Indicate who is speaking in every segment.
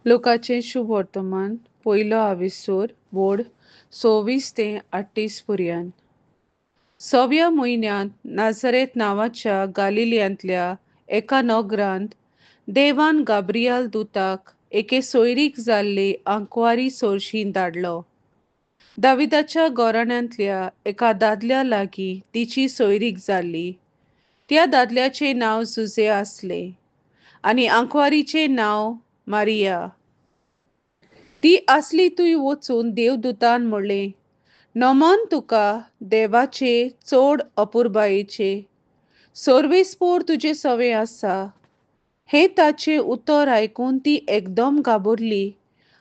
Speaker 1: लोकाचें शुभ वर्तमान पयलो आविसूर बोर्ड 26 ते 38 पर्यंत. सव्या म्हयन्यांत नाझरेत नांवाच्या गालिलियांतल्या एका नगरांत देवान गाब्रियाल दुताक एके सोयरीक जाल्ले आंकवारी सोरशीन धाडलो. दाविदाच्या घराण्यांतल्या एका दादल्या लागीं तिची सोयरीक जाल्ली. त्या दादल्याचें नांव जुजे आसलें आनी आंकवारीचें नांव मारिया. ती आसली थंय वचून देवदूतान म्हणलें, नमन तुका देवाचे चड अपुरबायेचे, सर्वेस्पोर तुजें सवें आसा. हें ताचें उतर आयकून ती एकदम घाबरली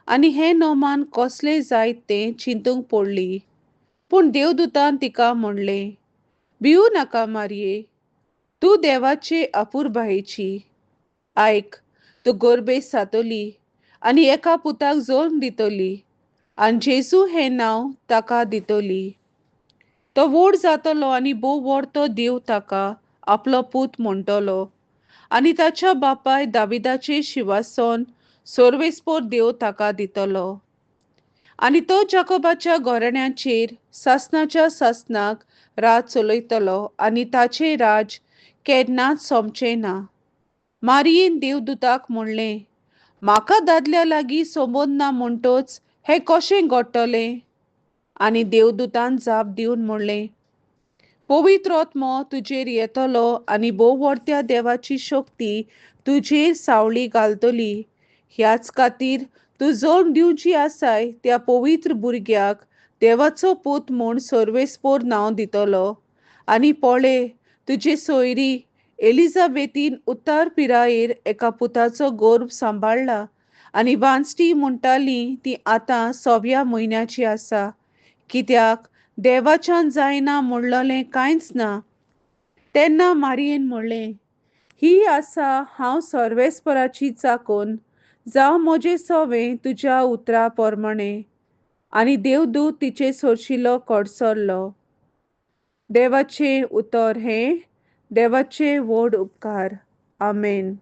Speaker 1: आनी हें नमान कसलें जायत तें चिंतूंक पडली. पूण देवदूतान तिका म्हणलें, भिवू नाका मारये, तूं देवाचे अपुरबायेची. आयक, तूं गर्भेस्त जातली आनी एका पुताक जल्म दितली आनी जेजू हें नांव ताका दितली. तो व्हड जातलो आनी भोव व्हडतो देव ताका आपलो पूत म्हणटलो आनी ताच्या बापाय दाविदाचें शिवासन सर्वेस्पोर देव ताका दितलो आनी तो जाकोबाच्या घराण्याचेर सासणाच्या सासणाक राज चलयतलो आनी ताचें राज केन्नाच सोंपचें ना. मारियेन देवदूताक म्हणलें, म्हाका दादल्या लागीं संबंद ना म्हणटच हें कशें घडटलें? आनी देवदूतान जाप दिवन म्हणलें, पवित्र आत्मो तुजेर येतलो आनी भोव व्हडत्या देवाची शक्ती तुजेर सावळी घालतली. ह्याच खातीर तूं जल्म दिवची आसाय त्या पवित्र भुरग्याक देवाचो पूत म्हूण सर्वेस्पोर नांव दितलो. आनी पळय, तुजे सोयरी एलिझाबेथीन उत्तर पिरायेर एका पुताचो गर्भ सांबाळ्ळा आनी वांजटी म्हणटाली ती आतां सव्या म्हयन्याची आसा, कित्याक देवाच्यान जायना म्हणलेलें कांयच ना. तेन्ना मारियेन म्हणलें, ही आसा हांव सर्वेस्पराची चाकोन, जावं म्हजें सवें तुज्या उतरा प्रमाणें. आनी देवदूत तिचे सरशिलो कडसरलो. देवाचें उतर हें देवाचे व्हड उपकार. आमेन.